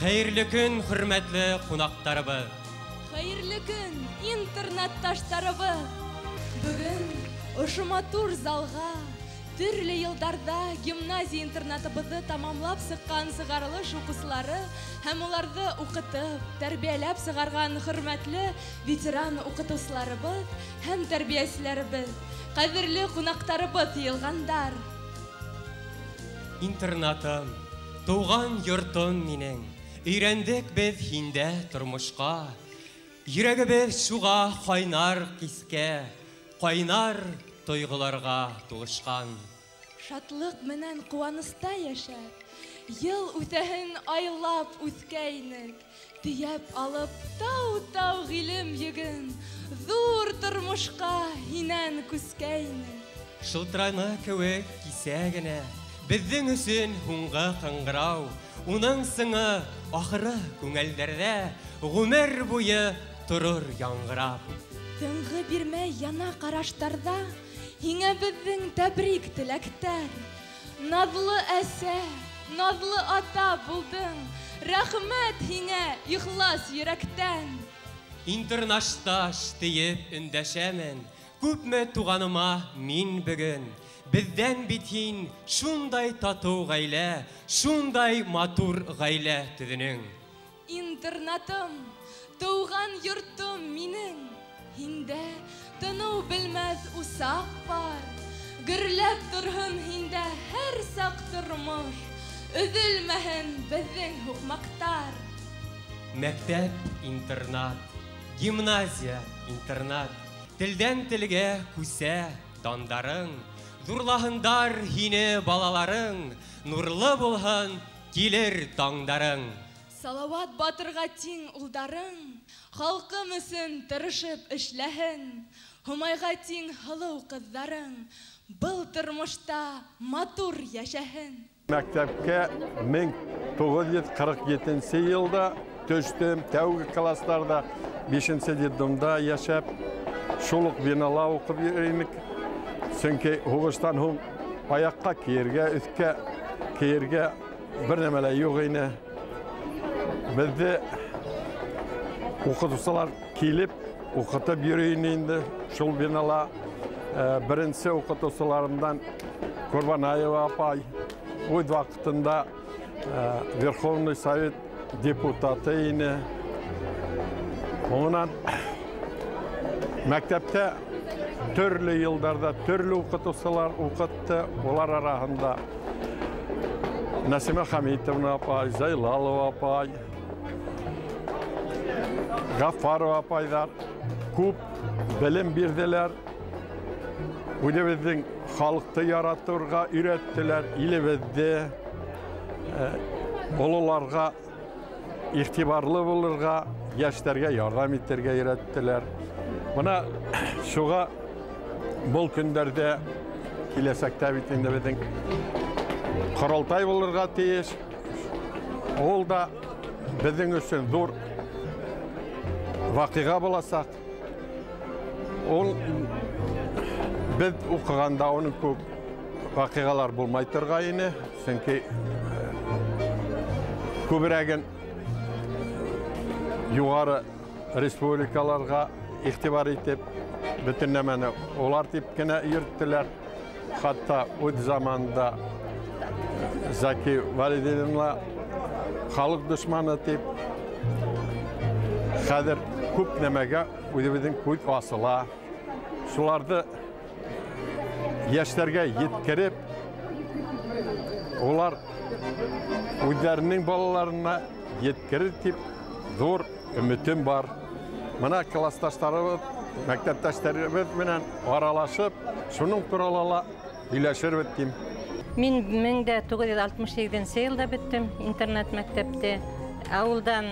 Хәйерле көн, хөрмәтле ҡунаҡтарыбыҙ! Хәйерле көн, интернатташтарыбыҙ! Бөгөн ошо матур залға төрлө йылдарҙа гимназия интернатыбыҙҙы тамамлап сыҡҡан сығарылыш уҡыусылары һәм уларҙы уҡытып, тәрбиәләп сығарған хөрмәтле ветеран уҡытыусыларыбыҙ һәм тәрбиәселәребеҙ, ҡәҙерле ҡунаҡтарыбыҙ йыйылғандар. Интернатым, тыуған йортом минең, өйрәндек беҙ һиндә тормошҡа. Йөрәгебеҙ шуға ҡайнар хискә, ҡайнар тойғоларға тулышҡан. Шатлыҡ менән ҡыуаныста йәшәп, йыл үҫәһен айлап үҫкәйнек. Төйәп алып тау-тау ғилем йөгөн, ҙур тормошҡа һинән күскәйнек. Шылтыраны кеүек кисә генә беҙҙең өсөн һуңғы ҡыңғырау. Уның сыңы ахыры күңелдәрҙә ғүмер буйы торор яңғырап. Тынғы бирмәй яна ҡараштарҙа һиңә беҙҙең тәбрик теләктәр. Наҙлы әсә, наҙлы ата булдың, рәхмәт һиңә ихлас йөрәктән. Интернашташ тиеп өндәшәмен, күпме туғаныма мин бөгөн. Беҙҙән бит һин шундай татыу ғаилә, шундай матур ғаилә төҙөнөң. Интернатым, тыуған йортом минең, һиндә тыныу белмәҫ усаҡ бар. Гөрләп торһон һиндә һәр саҡ тормош, өҙөлмәһен беҙҙең һуҡмаҡтар. Мәктәп, интернат, гимназия, интернат, телдән телгә күсә дандарың. Ҙурлаһындар һине балаларың, нурлы булһын килер таңдарың. Салауат батырға тиң улдарың, халҡым өсөн тырышып эшләһен. Һомайға тиң һылыу ҡыҙҙарың, был тормошта матур йәшәһен. Мәктәпкә 1947 йылда төштөм, тәүге классларҙа 5-нсе детдомда йәшәп, шул уҡ бинала уҡып йөрөй инек. Сөнки һуғыштан һуң аяҡҡа кейергә, өҫкә кейергә бер нәмә лә юҡ ине. Беҙҙе уҡытыусылар килеп уҡытып йөрөй ине инде шул бинала. Беренсе уҡытыусыларымдан Ҡорбанаева апай үҙ ваҡытында Верховный Совет депутаты ине. Унан мәктәптә төрлө йылдарҙа төрлө уҡытыусылар уҡытты. Улар араһында Нәсимә Хәмитовна апай, Зайлалова апай, Ғафарова апайҙар күп белем бирҙеләр. Үҙебеҙҙең халыҡты яратырға өйрәттеләр, илебеҙҙе, ололарға иғтибарлы булырға, йәштәргә ярҙам итергә өйрәттеләр. Бына шуға был көндәрҙә киләсәктә бит инде беҙҙең ҡоролтай булырға тейеш. Ул да беҙҙең өсөн ҙур ваҡиға буласаҡ. Ул беҙ уҡығанда уның күп ваҡиғалар булмай торғайны, сөнки күберәген юғары республикаларға иғтибар итеп, бөтөн нәмәне улар тип кенә йөрөттөләр. Хатта үҙ заманында Заки Вәлиҙинла халыҡ дошманы тип, хәҙер күп нәмәгә үҙебеҙҙең күҙ асыла. Шуларҙы йәштәргә еткереп, улар үҙҙәренең балаларына еткерер тип ҙур өмөтөм бар. Бына класташтарыбыҙ, мәктәптәштәребеҙ менән аралашып, шуның турала ла һөйләшербеҙ тим. Мин 1967 йылда бөттөм интернат мәктәпте. Ауылдан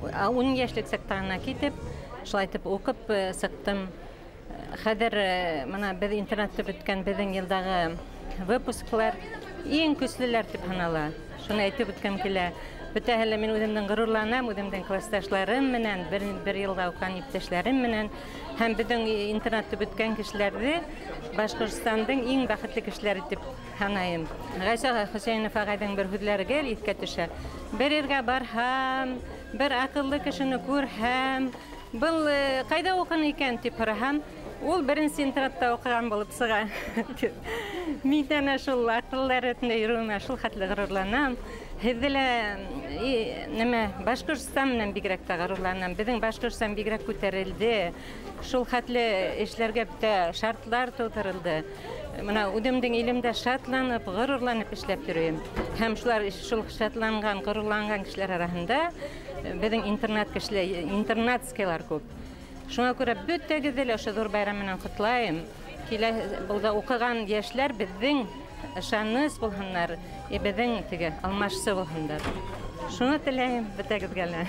10 йәшлек саҡта ғына китеп, шулай итеп уҡып сыҡтым. Хәҙер бына беҙ интернатты бөткән беҙҙең йылдағы выпусклар иң көслөләр тип һанала. Шуны әйтеп үткем килә. Бөтәһе лә мин үҙемдең ғорурланам, үҙемдең класташларым менән, бер йылға уҡыған иптәшләрем менән һәм беҙҙең интернатты бөткән кешеләрҙе Башҡортостандың иң бәхетле кешеләре тип һанайым. Ғайса Хөсәйенов ағайҙың бер һүҙҙәре гел иҫкә төшә. Бер ергә барһам, бер аҡыллы кешене күрһәм, был ҡайҙа уҡыны икән тип һораһам, ул беренсе интернатта уҡыған булып сыға. Мин әнә шул аҡыллылар рәтендә йөрөүемә шул хәтле ғорурланам. Һеҙҙе лә нәмә Башҡортостан менән бигерәк тә ғорурланам. Беҙҙең Башҡортостан бигерәк күтәрелде. Шул хәтле эшләргә бөтә шартлар тыуҙырылды. Мына үҙемдең илемдә шатланып, ғорурланып эшләп йөрөйөм. Һәм шулар шул шатланған, ғорурланған кешеләр араһында беҙҙең интернат кешеләр, интернатскийлар күп. Шуңа күрә бөтәгеҙҙе лә ошо ҙур байрам менән ҡотлайым. Килә былда уҡыған йәшләр беҙҙең ышаныс булһыннар, беҙҙең теге алмашсы булһындар. Шуны теләйем бөтәгеҙгә лә.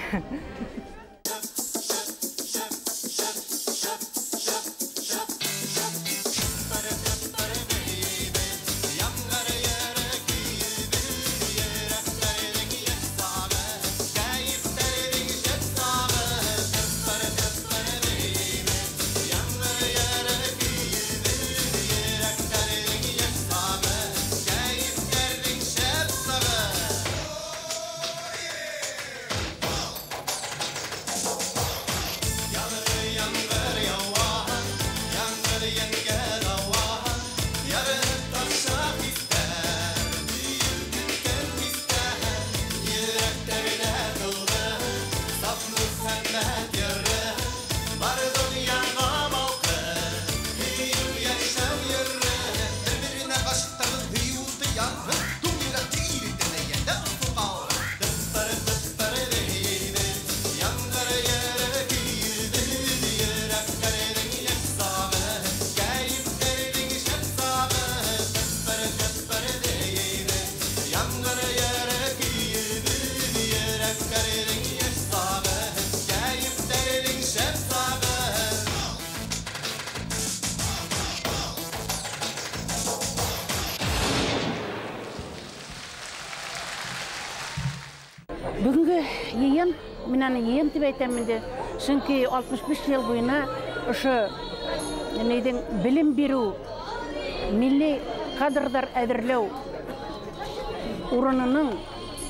Бөгөнгө йыйын, мин аны йыйын тип әйтәм инде, сөнки 65 йыл буйына ошо нейҙең белем биреү, милли кадрҙар әҙерләү урынының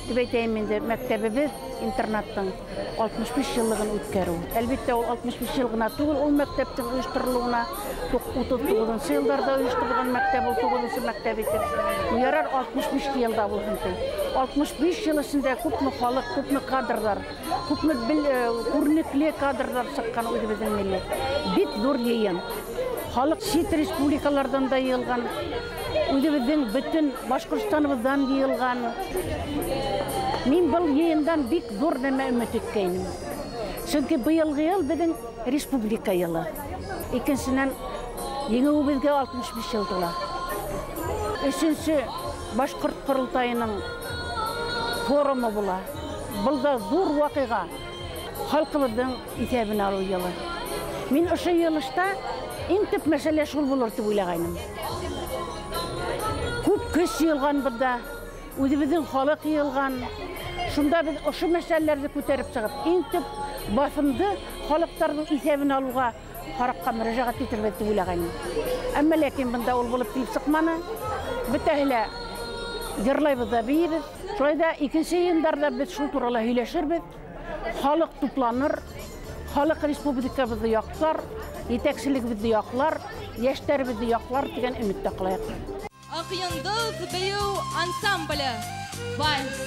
тип әйтәйем инде, мәктәбебеҙ интернаттың 65 йыллығын үткәреү. Әлбиттә, ул 65 йыл ғына түгел, ул мәктәптең ойошторолоуына 39 йылдарҙа ойошторолған мәктәп, ул 9-нсо мәктәп итеп. Ярар 65 йылда булһын ти. 65 йыл эсендә күпме халыҡ, күпме кадрҙар, күпме күренекле кадрҙар сыҡҡан үҙебеҙҙең милләт. Бик ҙур йыйын. Халыҡ сит республикаларҙан да йыйылған, үҙебеҙҙең бөтөн Башҡортостаныбыҙҙан йыйылған. Мин был йыйындан бик ҙур нәмә өмөт иткәйнем. Сөнки быйылғы йыл беҙҙең республика йылы. Икенсенән, еңеүебеҙгә 65 йыл тула. Өсөнсө, Башҡорт ҡоролтайының форумы була. Был да ҙур ваҡиға. Халҡыбыҙҙың иҫәбен алыу йылы. Мин ошо йыйылышта иң төп мәсьәлә шул булыр тип уйлағайным. Күп көс йыйылған бында, үҙебеҙҙең халыҡ йыйылған. Шунда беҙ ошо мәсьәләләрҙе күтәреп сығып, иң төп баҫымды халыҡтарҙың иҫәбен алыуға ҡараҡҡа мөрәжәғәт итербеҙ тип уйлағайным. Әммә ләкин бында ул булып килеп сыҡманы. Бөтәһе лә йырлайбыҙ ҙа бейебеҙ. Шулай ҙа икенсе йыйындарҙа беҙ шул турала һөйләшербеҙ. Халыҡ тупланыр, халыҡ республикабыҙҙы яҡлар, етәкселегебеҙҙе яҡлар, йәштәребеҙҙе яҡлар тигән өмөттә ҡалайыҡ. Аҡ йондоҙ бейеү ансамбле. Вальс.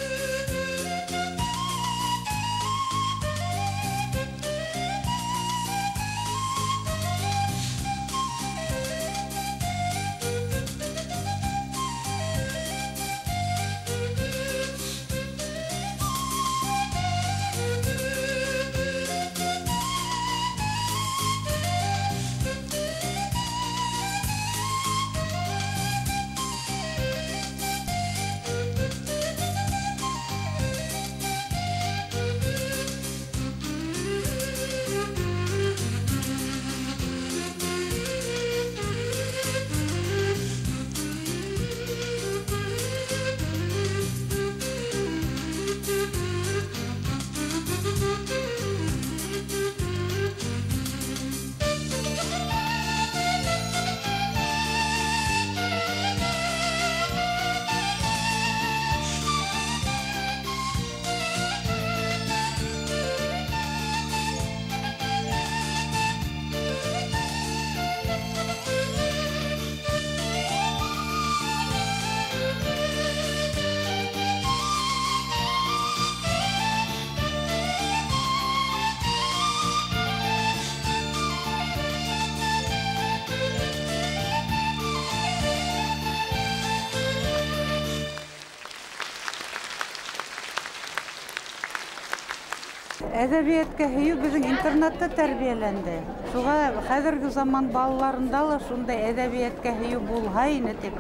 Әҙәбиәткә һөйөү беҙҙең интернатта тәрбиәләнде. Шуға хәҙерге заман балаларында ла шундай әҙәбиәткә һөйөү булһа ине тип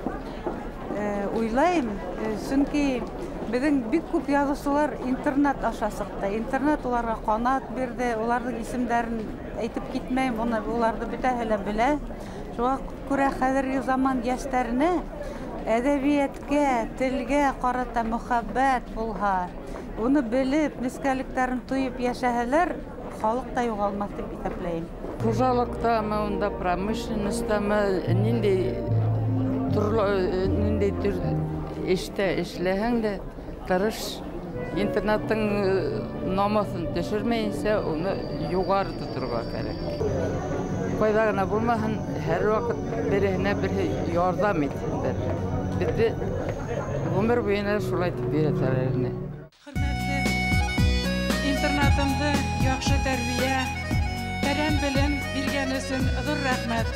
уйлайым. Сөнки беҙҙең бик күп яҙыусылар интернат аша сыҡты. Интернат уларға ҡанат бирҙе, уларҙың исемдәрен әйтеп китмәйем, уны уларҙы бөтәһе лә белә. Шуға күрә хәҙерге заман йәштәренә әҙәбиәткә, телгә ҡарата мөхәббәт булһа, уны белеп, нескәлектәрен тойоп йәшәһәләр, халыҡ та юғалмаҫ тип иҫәпләйем. Хужалыҡтамы, унда промышленностамы, ниндәй төрлө, ниндәй төр эштә эшләһәң дә, тырыш, интернаттың намыҫын төшөрмәйенсә, уны юғары тоторға кәрәк. Ҡайҙа ғына булмаһын, һәр ваҡыт береһенә береһе ярҙам итһендәр. Беҙҙе ғүмер буйына шулай итеп өйрәтәләр ине. Хөрмәтле интернатымды яҡшы тәрбиә, тәрән белем биргән өсөн ҙур рәхмәт.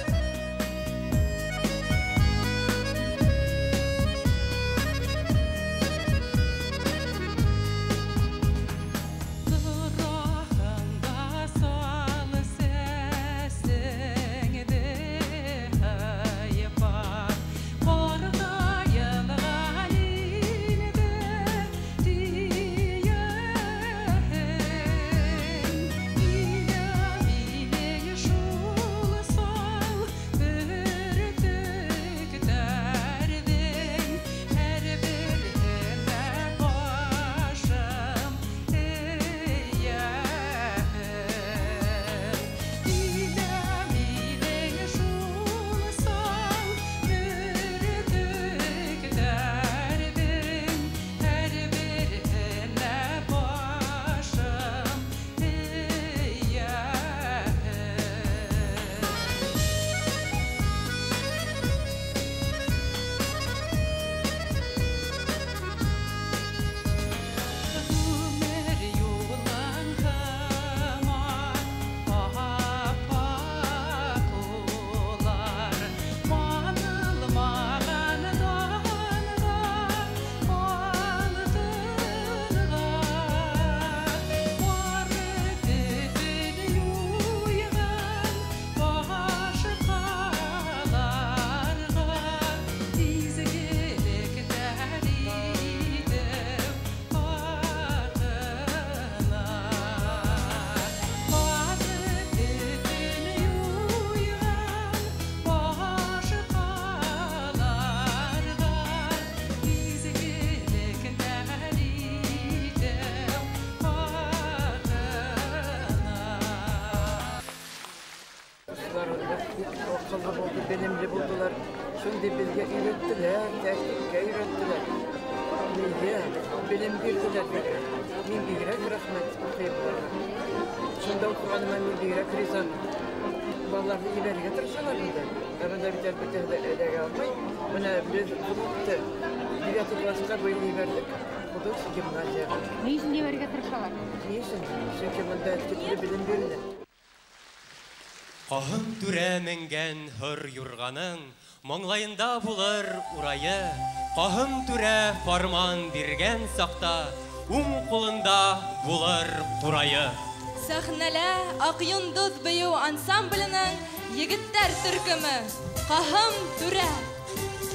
Белемле булдылар. Шундай беҙгә өйрәттеләр, тәртипкә өйрәттеләр. Миңә белем бирҙеләр бигерәк. Мин бигерәк рәхмәт уҡыйым уларға. Шунда уҡығаныма мин бигерәк ризамын. Балаларҙы ебәрергә тырышалар инде. Ә бында бит әлбиттә эләгә алмай. Бына беҙ Худудты 9 класҡа быйыл ебәрҙек. Худуд гимназияға. Ни өсөн ебәрергә тырышалар? Ни өсөн? Сөнки бында төплө белем бирелә. Ҡаһым түрә менгән һыр юрғаның маңлайында булыр урайы. Ҡаһым түрә фарман биргән саҡта уң ҡулында булыр ҡурайы. Сәхнәлә Аҡ йондоҙ бейеү ансамбленең егеттәр төркөмө Ҡаһым түрә. Thank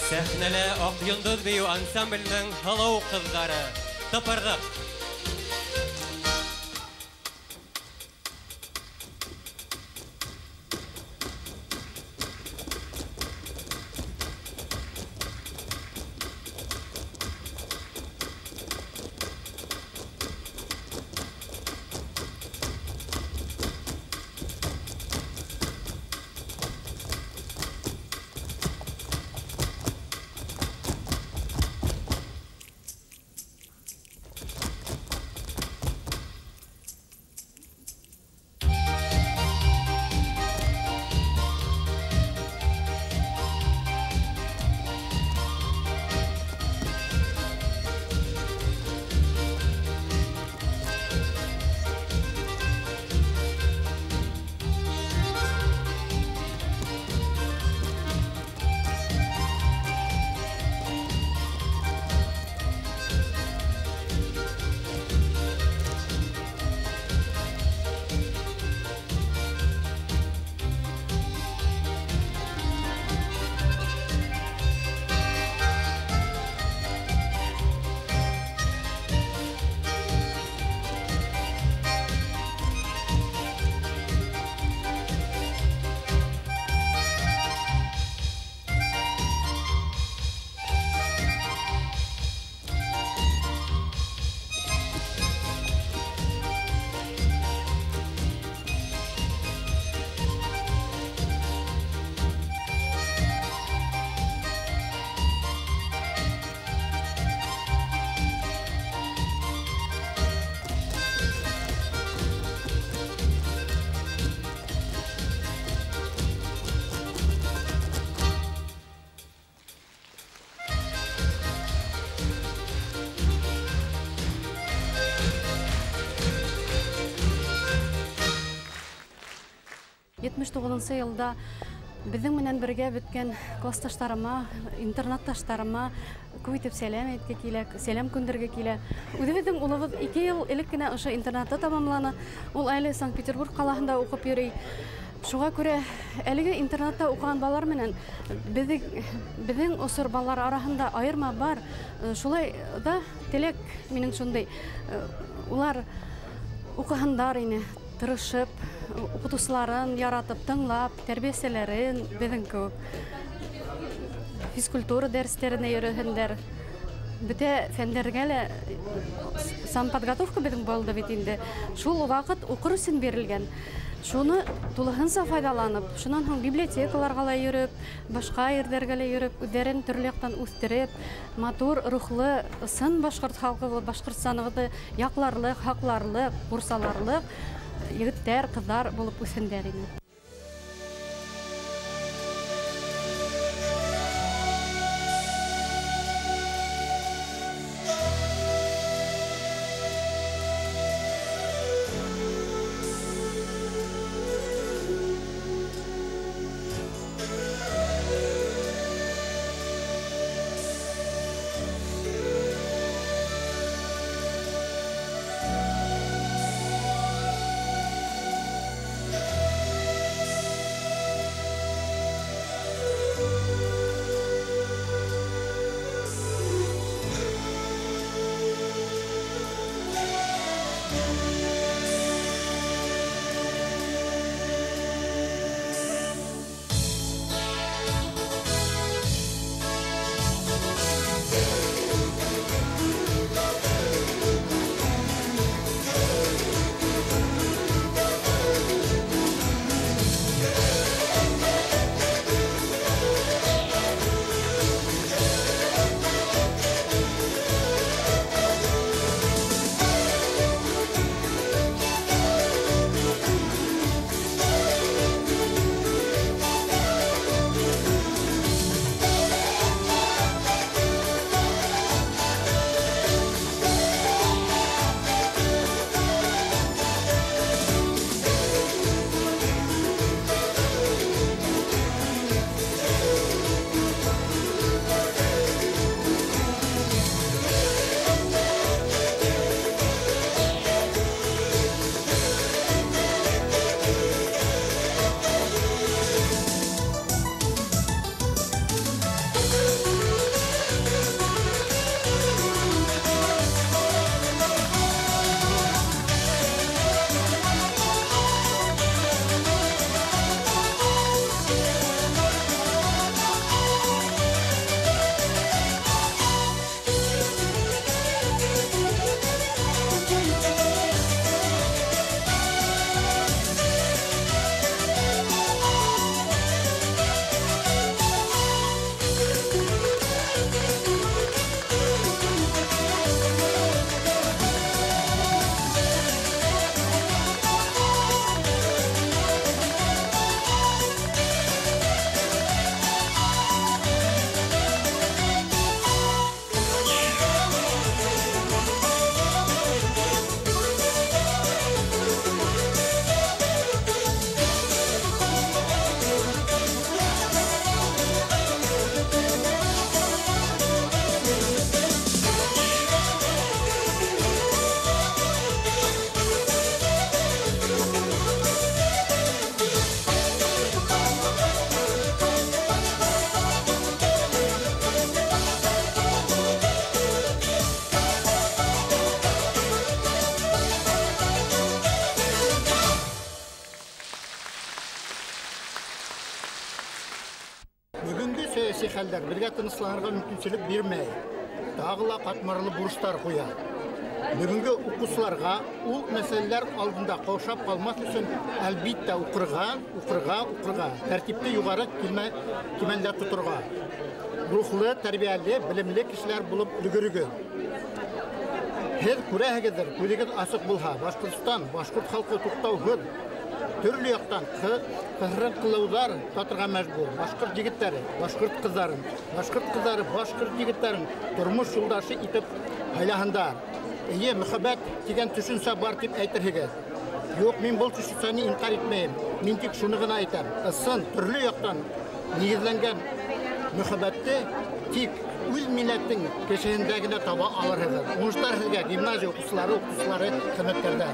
Сәхнәлә Аҡ йондоҙ бейеү ансамбленең һылыу ҡыҙҙары. Тыпырҙыҡ. 79 йылда беҙҙең менән бергә бөткән классташтарыма, интернатташтарыма күп итеп сәләм әйтке килә, сәләм күндергә килә. Үҙебеҙҙең улыбыҙ 2 йыл элек кенә ошо интернатта тамамланы. Ул әле Санкт-Петербург ҡалаһында уҡып йөрөй. Шуға күрә әлеге интернатта уҡыған балалар менән беҙҙең осор балалар араһында айырма бар. Шулай да теләк минең шундай. Улар уҡыһындар ине, тырышып, уҡытыусыларын яратып, тыңлап, тәрбиәселәрен беҙҙең кеүек физкультура дәрестәренә йөрөһөндәр. Бөтә фәндәргә лә самподготовка беҙҙең булды бит инде. Шул ваҡыт уҡыр өсөн бирелгән. Шуны тулыһынса файҙаланып, шунан һуң библиотекаларға ла йөрөп, башҡа ерҙәргә лә йөрөп, үҙҙәрен төрлө яҡтан үҫтереп, матур, рухлы, ысын башҡорт халҡы булып, Башҡортостаныбыҙҙы яҡларлыҡ, һаҡларлыҡ, ҡурсаларлыҡ егеттәр, ҡыҙҙар булып үҫһендәр ине. Бөгөнгө сәйәси хәлдәр беҙгә тынысланырға мөмкинселек бирмәй. Тағы ла ҡатмарлы бурыстар ҡуя. Бөгөнгө уҡыусыларға ул мәсьәләләр алдында ҡаушап ҡалмаҫ өсөн әлбиттә уҡырға, уҡырға, уҡырға, тәртипте юғары кимәлдә тоторға. Рухлы, тәрбиәле, белемле кешеләр булып өлгөрөгөҙ. Һеҙ күрәһегеҙҙер, күҙегеҙ асыҡ булһа, Башҡортостан, башҡорт халҡы туҡтауһыҙ төрлө яҡтан ҡыҫырыҡлауҙар татырға мәжбүр. Башҡорт егеттәре, башҡорт ҡыҙҙарын, башҡорт ҡыҙҙары, башҡорт егеттәрен тормош юлдашы итеп һайлаһындар. Эйе, мөхәббәт тигән төшөнсә бар тип әйтерһегеҙ. Юҡ, мин был төшөнсәне инҡар итмәйем. Мин тик шуны ғына әйтәм. Ысын, төрлө яҡтан нигеҙләнгән мөхәббәтте тик үҙ милләттең кешеһендә генә таба алырһығыҙ. Уңыштар һеҙгә, гимназия уҡыусылары, уҡытыусылары, хеҙмәткәрҙәр.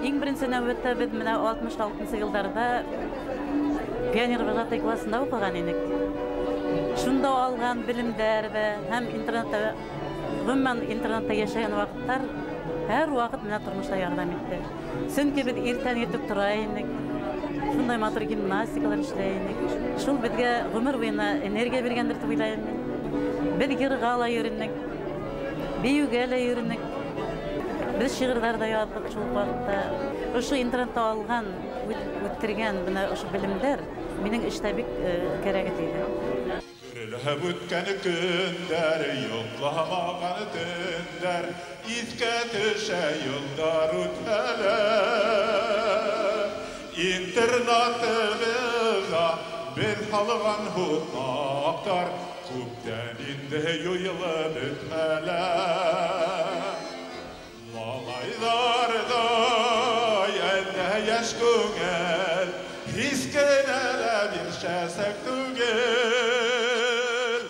Иң беренсе нәүбәттә беҙ менә 66 йылдарҙа пионер вожатый классында уҡыған инек. Шунда алған белемдәр ҙә һәм интернатта, ғөмүмән интернатта йәшәгән ваҡыттар һәр ваҡыт менә тормошта ярҙам итте. Сөнки беҙ иртән иртүк тора инек, шундай матур гимнастикалар эшләй инек. Шул беҙгә ғүмер буйына энергия биргәндер тип уйлайым мин. Беҙ йырға ла йөрөнөк, бейеүгә лә йөрөнөк. Беҙ шиғырҙар ҙа яҙҙыҡ шул ваҡытта. Ошо интернатта алған, үттергән бына ошо белемдәр минең эштә бик кәрәк ине. Күрелеп үткән көндәр, йоҡламаған төндәр, иҫкә төшә йылдар үтәләр. Интернатыбыҙға беҙ һалған һуҡмаҡтар күптән инде юйылып бөтмәләр. Малайҙарҙай әллә йәш күңел, һис кенә лә биршәсәк түгел.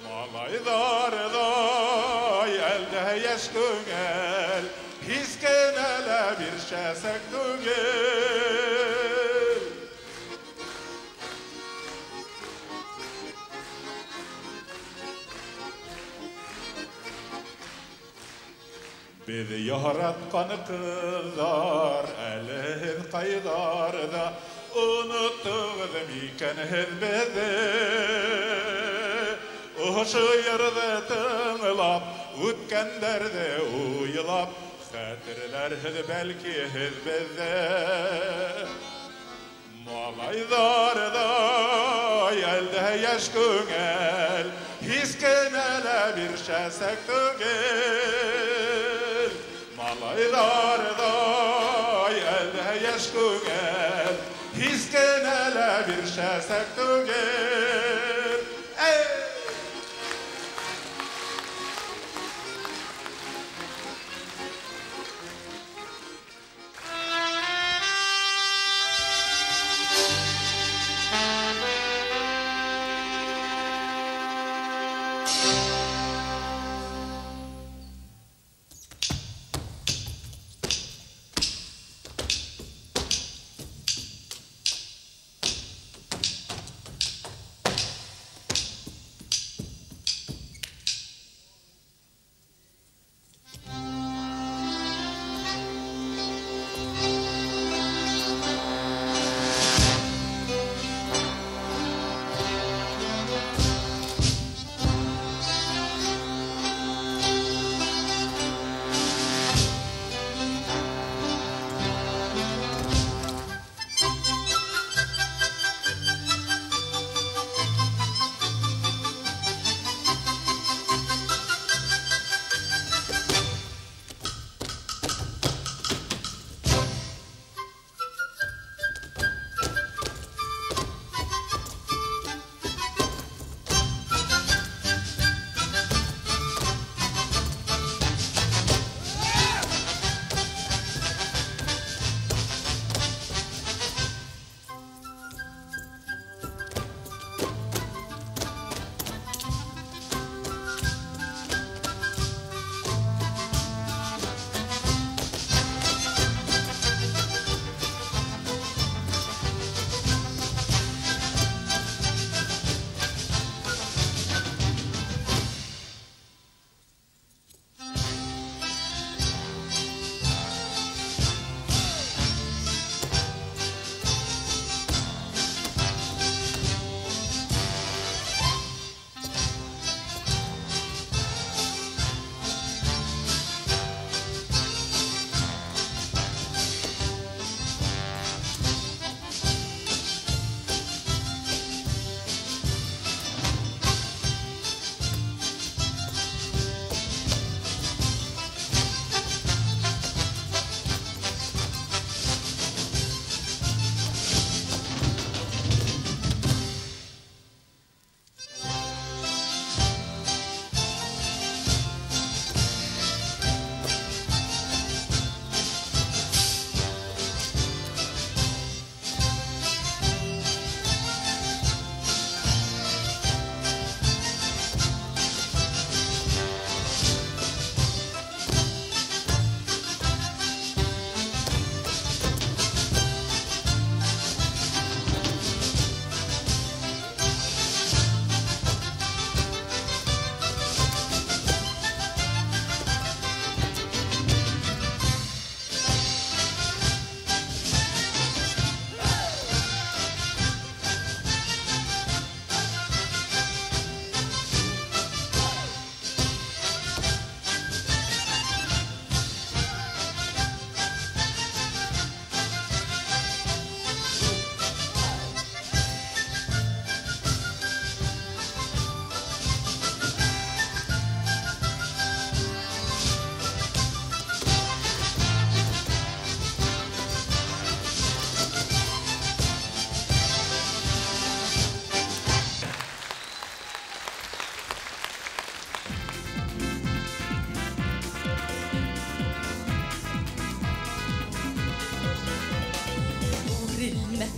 Малайҙарҙай әллә йәш күңел, һис кенә лә биршәсәк түгел. Беҙ яратҡан ҡыҙҙар, әле һеҙ ҡайҙарҙа, оноттоғоҙ микән һеҙ беҙҙе? Ошо йырҙы тыңлап, Үткәндәрҙе уйлап, хәтерләрһеҙ бәлки һеҙ беҙҙе. Малайҙарҙай әлдә йәш күңел, һис кенә лә биршәсәк түгел. Малайҙарҙай әлдә йәш күңел, һис кенә лә биршәсәк түгел. Эй!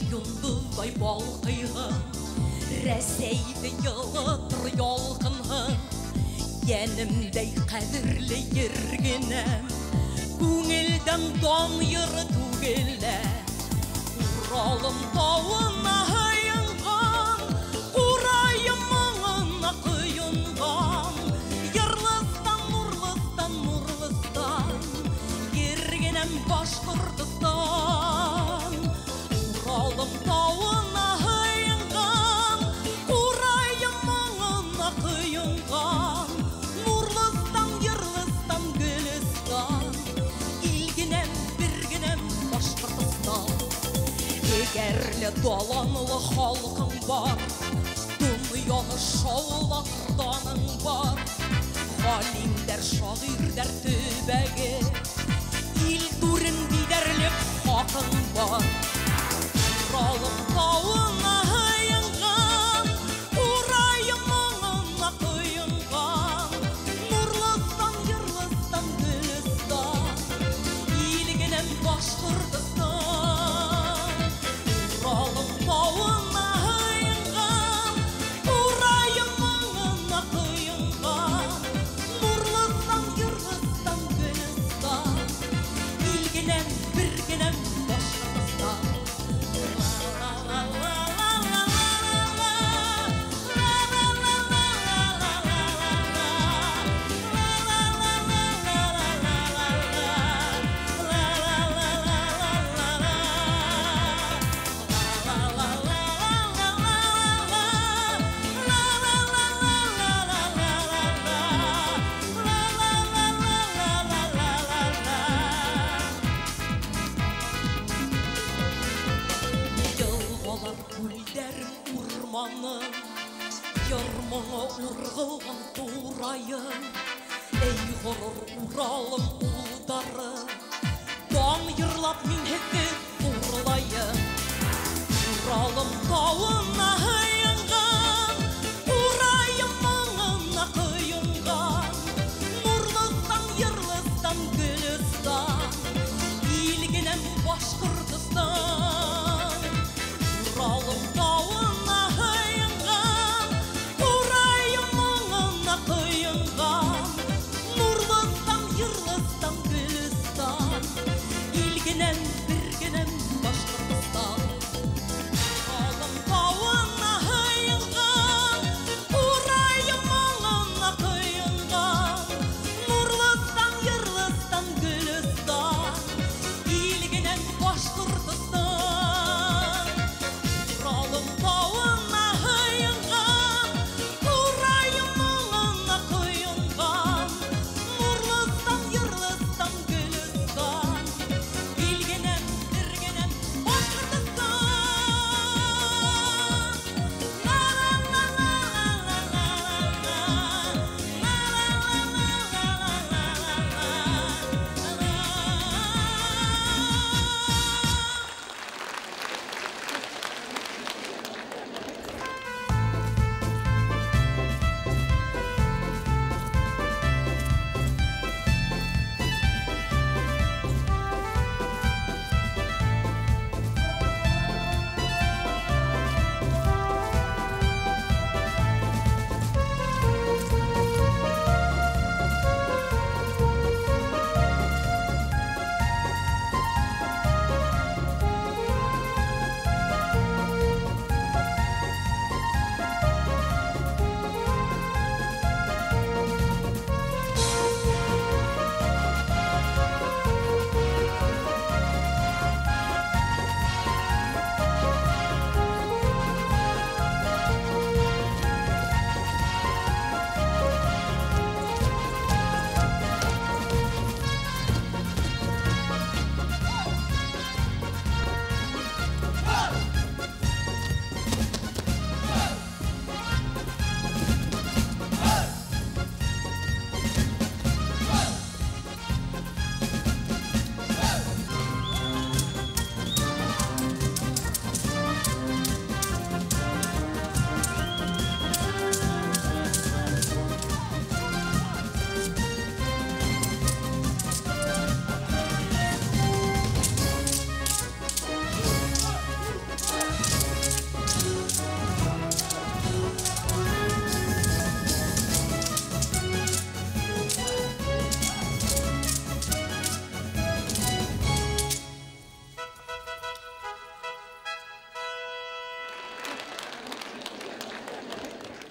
Йондоҙҙай балҡыйһың, Рәсәйҙе йылытыр ялҡынһың. Йәнемдәй ҡәҙерле ергенәм, Күңелдән дан йыры түгелә. Уралым тауына һыйынған, Ҡурайым моңона ҡойонған. Йырлыстан, нурлыстан, нурлыстан, Ергенәм Башҡортостан. Уралым тауына һыйынған, Ҡурайым моңона ҡойонған. Нурлыстан, йырлыстан, Илле даланлы халҡың бар, донъяны шаулатыр даның бар. Ғалимдәр, шағирҙәр төбәге, ил түрен биҙәрлек хаҡың бар. Уралым тауына һыйынған, Урайым моңона ҡойонған, Нурлыстан, йырлыстан, гөлөстан, Илгенәм Башҡортостан. Уралым тауына һыйынған, Урайым моңона ҡойонған, Нурлыстан, йырлыстан, гөлөстан, Илгенәм, бергенәм Башҡортостан. Йылғалар, күлдәрем, урманым, йыр моңо урғылған турайым. Эй, ғорур Уралым улдары, дан йырлап мин һеҙҙе ҙурлайым. Уралым тауына һыйынған, Урайым моңона ҡойонған, Нурлыстан, йырлыстан, гөлөстан, Илгенәм Башҡортостан. Уралым тауына һыйынған, Урайым моңона ҡойонған, Нурлыстан, йырлыстан, гөлөстан, Илгенәм, бергенәм Башҡортостан. Уралым тауына һыйынған, Урайым моңона ҡойонған, Нурлыстан, йырлыстан, гөлөстан, Илгенәм Башҡортостан. Уралым тауына һыйынған, Урайым моңона ҡойонған, Нурлыстан, йырлыстан, гөлөстан, Илгенәм, бергенәм Башҡортостан.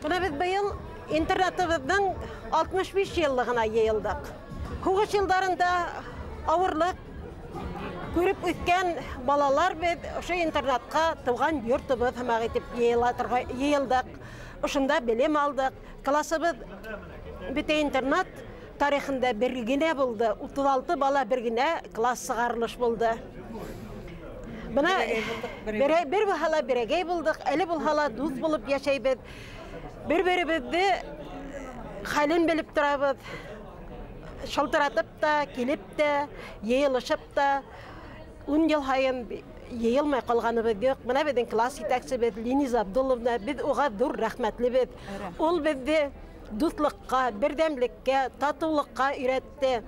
Бына беҙ быйыл интернатыбыҙҙың 65 йыллығына йыйылдыҡ. Һуғыш йылдарында ауырлыҡ күреп үҫкән балалар беҙ ошо интернатҡа тыуған йортобоҙ һымаҡ итеп йыйылдыҡ. Ошонда белем алдыҡ. Классыбыҙ бөтә интернат тарихында бер генә булды. 36 бала бер генә класс сығарылыш булды. Бына бер булһа ла берәгәй булдыҡ, әле булһа ла дуҫ булып йәшәйбеҙ. Бер-беребеҙҙе хәлен белеп торабыҙ. Шылтыратып та, килеп тә, йыйылышып та, 10 йыл һайын йыйылмай ҡалғаныбыҙ юҡ. Бына беҙҙең класс етәксебеҙ Линиза Абдулловна, беҙ уға ҙур рәхмәтлебеҙ. Ул беҙҙе дуҫлыҡҡа, берҙәмлеккә, татыулыҡҡа өйрәтте.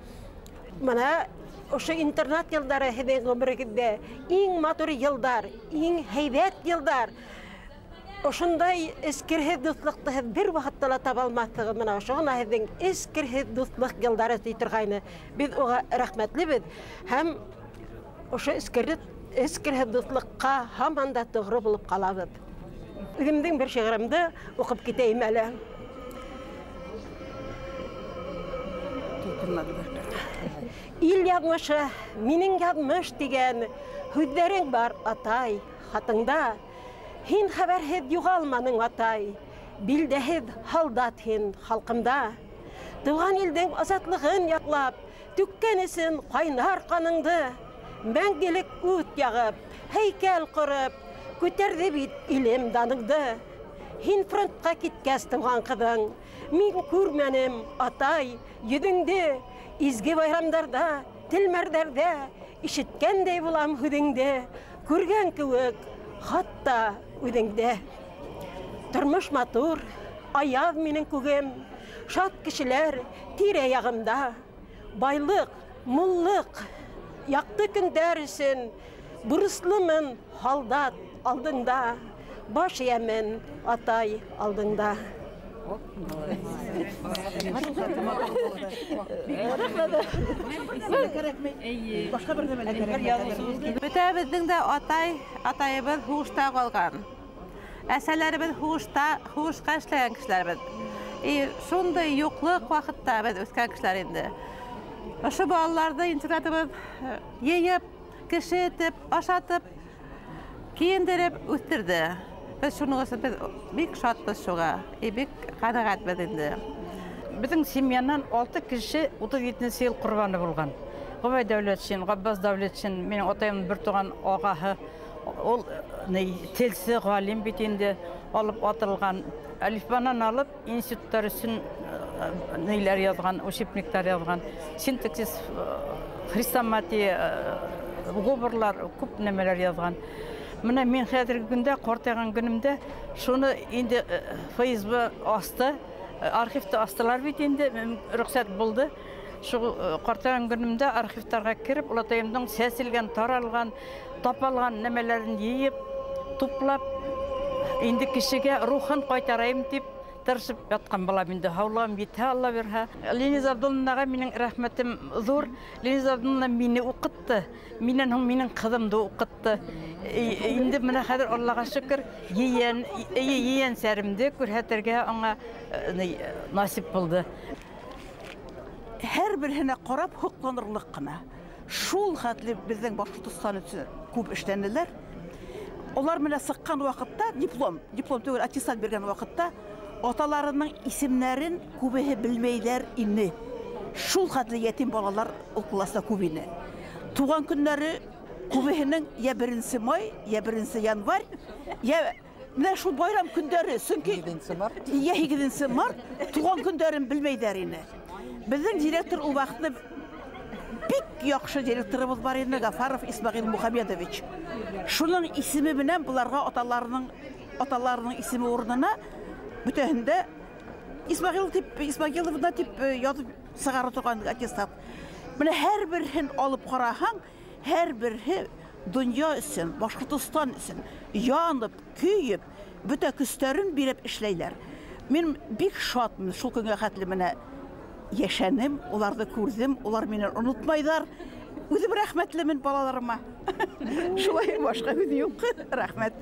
Бына ошо интернат йылдары һеҙҙең ғүмерегеҙҙә иң матур йылдар, иң һәйбәт йылдар. Ошондай эскерһеҙ дуҫлыҡты һеҙ бер ваҡытта ла таба алмаҫһығыҙ. Бына ошо ғына һеҙҙең эскерһеҙ дуҫлыҡ йылдары ти торғайны. Беҙ уға рәхмәтлебеҙ һәм ошо эскерһеҙ дуҫлыҡҡа һаман да тоғро булып ҡалабыҙ. Үҙемдең бер шиғырымды уҡып китәйем әле. Ил яҙмышы, минең яҙмыш тигән һүҙҙәрең бар, атай, хатыңда. Һин хәбәрһеҙ юғалманың, атай, билдәһеҙ һалдат һин халҡымда. Тыуған илдең азатлығын яҡлап, түккән өсөн ҡайнар ҡаныңды, мәңгелек ут яғып, һәйкәл ҡороп, күтәрҙе бит илем даныңды. Һин фронтҡа киткәс тыуған ҡыҙың, мин күрмәнем, атай, йөҙөңдө. Изге байрамдарҙа, телмәрҙәрҙә ишеткәндәй булам һүҙеңде, күргән кеүек хатта үҙеңде. Тормош матур, аяҙ минең күгем, шат кешеләр тирә яғымда. Байлыҡ, муллыҡ, яҡты көндәр өсөн бурыслымын һалдат алдында, баш эйәмен атай алдында. Бөтәбеҙҙең дә атайыбыҙ һуғышта ҡалған. Әсәләребеҙ һуғышҡа эшләгән кешеләрбеҙ. Шундай юҡлыҡ ваҡытта беҙ үҫкән кешеләр инде. Ошо балаларҙы интернатыбыҙ йыйып, кеше итеп, ашатып, кейендереп үҫтерҙе. Беҙ шуның өсөн беҙ бик шатбыҙ шуға, бик ҡәнәғәтбеҙ инде. Беҙҙең семьянан 6 кеше 37-нсе йыл ҡорбаны булған. Ғүбәй Дәүләтшин, Ғаббас Дәүләтшин, минең атайымдың бер туған ағаһы, ул телсе ғалим бит инде, алып атылған. Әлифбанан алып институттар өсөн ниләр яҙған, учебниктар яҙған, синтаксис, хрестоматия, говорлар, күп нәмәләр яҙған. Мына мин хәҙерге көндә, ҡартайған көнөмдә, шуны инде ФСБ асты, архивты астылар бит инде, рөхсәт булды. Шул ҡартайған көнөмдә архивтарға кереп, олатайымдың сәселгән, таралған, тапалған нәмәләрен йыйып, туплап, инде кешегә рухын ҡайтарайым тип тырышып ятҡан балам инде. Һаулығым етһә, Алла бирһә. Линиза Абдулловнаға минең рәхмәтем ҙур. Линиза Абдулловна мине уҡытты. Минән һуң минең ҡыҙымды уҡытты. Инде менә хәҙер Аллаға шөкөр, ейәнсәремде күрһәтергә аңа насип булды. Һәр береһенә ҡарап һоҡланырлыҡ ҡына. Шул хәтле беҙҙең Башҡортостан өсөн күп эшләнеләр. Улар менән сыҡҡан ваҡытта, диплом түгел, аттестат биргән ваҡытта аталарының исемнәрен күбеһе белмәйҙәр ине. Шул хәтле ятим балалар ул класста күп ине. Туған көннәре күбеһенең я 1 май, я 1 январь, я менә шул байрам көндәре, сөнки я 8 март туған көндәрен белмәйҙәр ине. Беҙҙең директор ул ваҡытны бик яҡшы директорыбыҙ бар ине, Гафаров Исмәғил Мухаммедович. Шуның исеме менән быларға аталарының исеме урынына бөтәһендә Исмәғил тип, Исмәғиловна тип яҙып сығара торған аттестат. Менә һәр береһен алып ҡараһаң, һәр береһе донъя өсөн, Башҡортостан өсөн янып, көйөп, бөтә көстәрен биреп эшләйләр. Мин бик шатмын, шул көнгә хәтле менә йәшәнем, уларҙы күрҙем, улар мине онотмайҙар. Үҙем рәхмәтлемен балаларыма. Шулай башҡа һүҙ юҡ. Рәхмәт.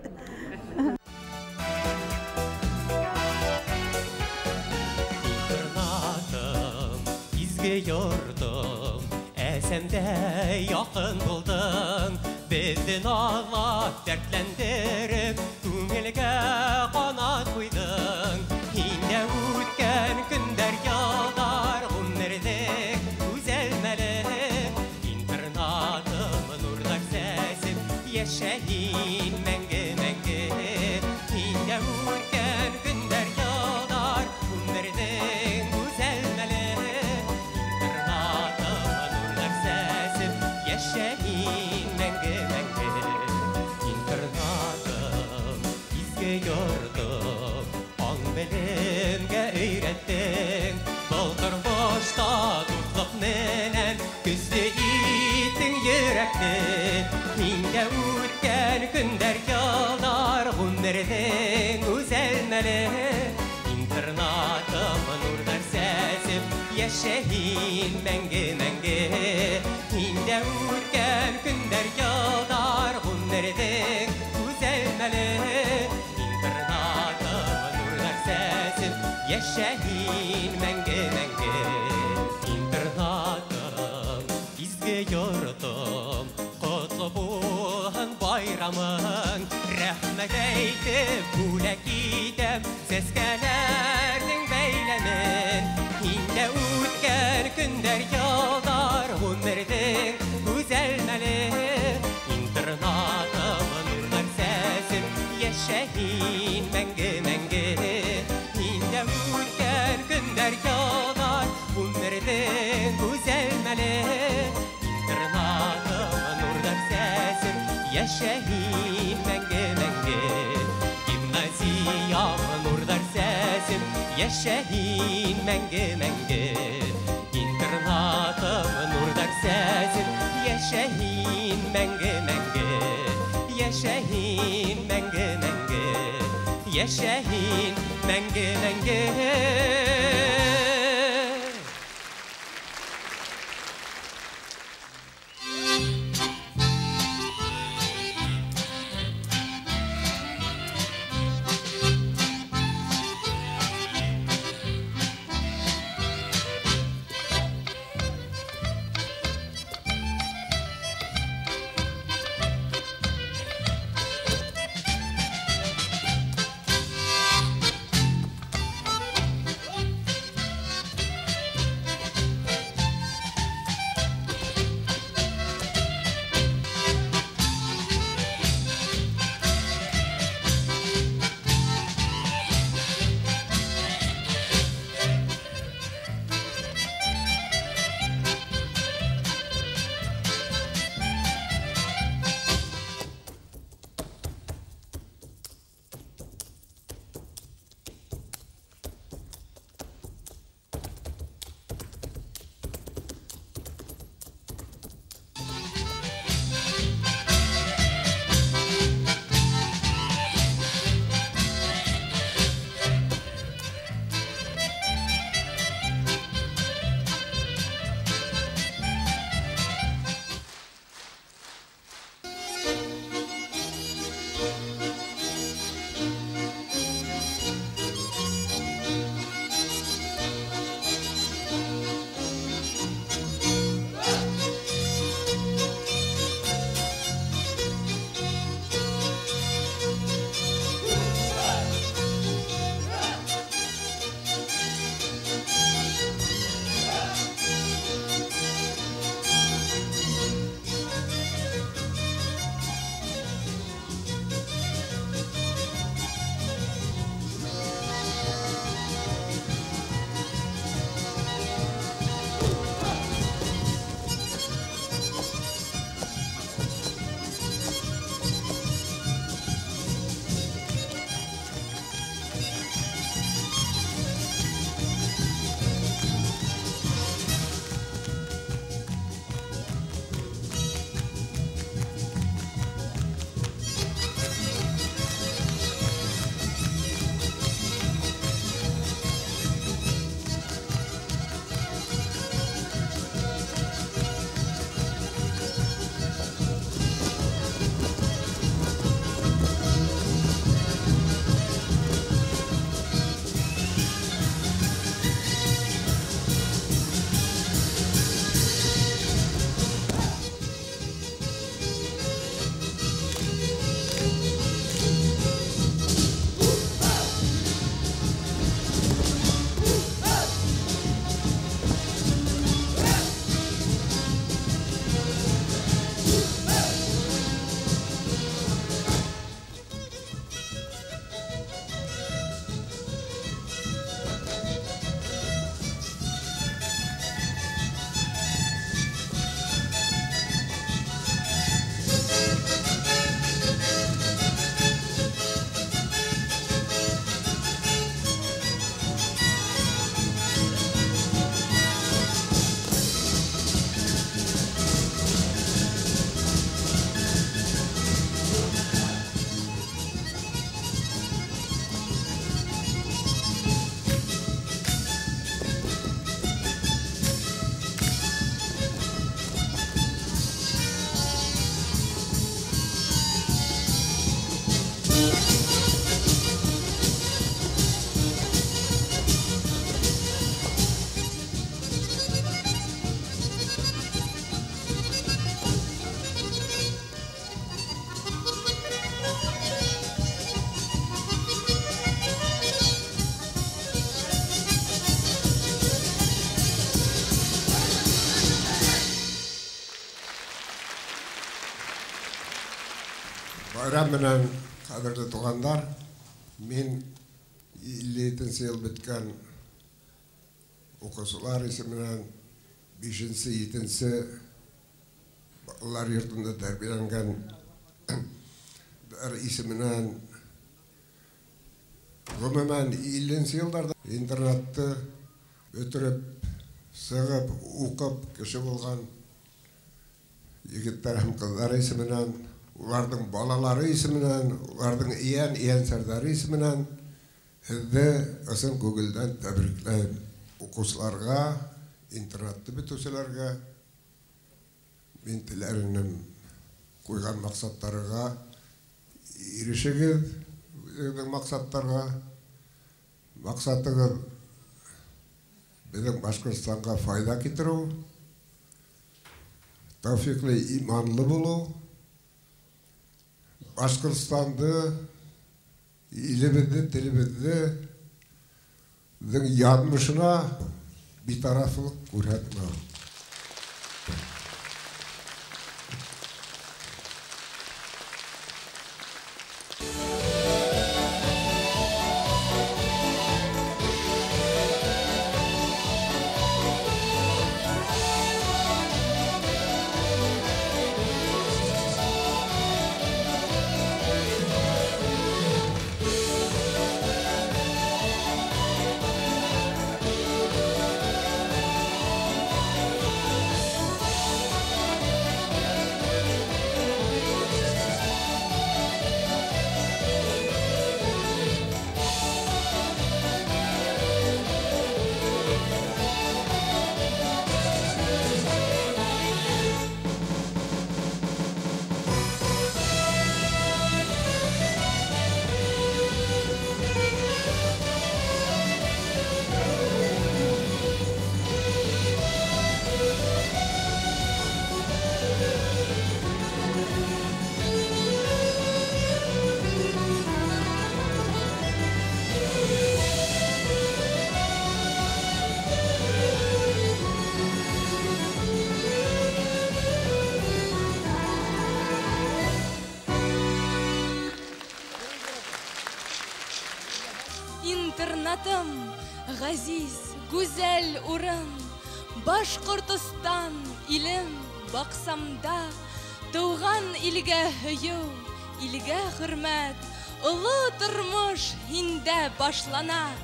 Интернатым, изге йортом, әсәмдә яҡын булдың. Беҙҙе наҙлап, дәртләндереп, күңелгә ҡанат ҡуйҙың. Һиндә үткән көндәр, йылдар, ғүмерҙең гүзәл мәле. Интернатым, нурҙар сәсеп, йәш Йәшә һин мәңге, мәңге. Һиндә үткән көндәр, йылдар, ғүмерҙең гүзәл мәле. Интернатым нурҙар сәсеп, йәшә һин мәңге, мәңге. Интернатым, изге йортом, аң-белемгә өйрәттең. Был тормошта дуҫлыҡ менән көслө иттең йөрәкте. Һиндә үткән көндәр, йылдар, ғүмерҙең гүзәл мәле. Интернатым нурҙар сәсеп, йәшә һин мәңге, мәңге. Һиндә үткән көндәр, йылдар, ғүмерҙең гүзәл мәле. Интернатым нурҙар сәсеп, йәшә һин мәңге, мәңге. Интернатым, изге йортом, ҡотло булһын байрамың. Рәхмәт әйтеп бүләк итәм сәскәләрҙең бәйләмен. Һиндә үткән көндәр, йылдар, ғүмерҙең гүзәл мәле. Интернатым нурҙар сәсеп, йәшә һин мәңге, мәңге. Һиндә үткән көндәр, йылдар, ғүмерҙең гүзәл мәле. Интернатым нурҙар сәсеп, йәшә һин мәңге, мәңге. Гимназиям нурҙар сәсеп, йәшә һин мәңге, мәңге. Интернатым нурҙар сәсеп, йәшә һин мәңге, мәңге. Йәшә һин мәңге, мәңге. Йәшә һин мәңге, мәңге. Байрам менән, ҡәҙерле туғандар, мин 57 йыл бөткән уҡыусылар исеменән 5-нсе, 7-нсе балалар йортонда тәрбиәләнгән исеменән ғөмүмән 50-нсе йылдарҙа интернатты бөтөрөп, сығып, уҡып кеше булған егеттәр һәм ҡыҙҙар исеменән, уларҙың балалары исеменән, уларҙың ийән-ийәнсәрҙәре исеменән һеҙҙе ысын күңелдән тәбрикләйем. Уҡыусыларға, интернатты бөтөүселәргә мин теләр инем ҡуйған маҡсаттарға ирешегеҙ, үҙегеҙҙең маҡсаттарға. Маҡсатығыҙ беҙҙең Башҡортостанға файҙа килтереү, тәүфиҡлы иманлы булыу, Башҡортостанды, илебеҙҙе, телебеҙҙе беҙҙең яҙмышына битарафлыҡ күрһәтмәү. Интернатым, ғәзиз, гүзәл урын, Башҡортостан илем, баҡсамда тыуған илгә һөйөү, илгә хөрмәт, оло тормош һиндә башлана.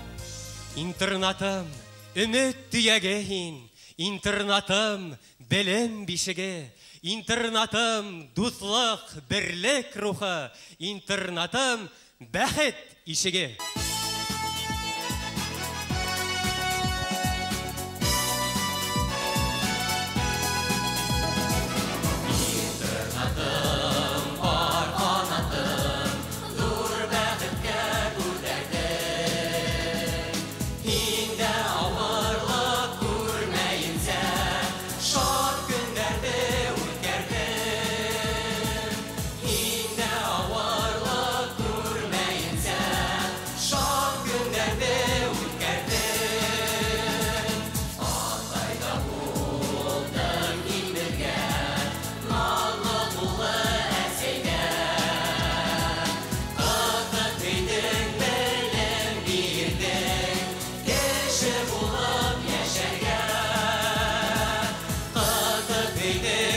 Интернатым, өмөт төйәге һин, интернатым, белем бишеге, интернатым, дуҫлыҡ, берлек рухы, интернатым, бәхет ишеге. Булып йәшәргә. Ҡытып өйҙөң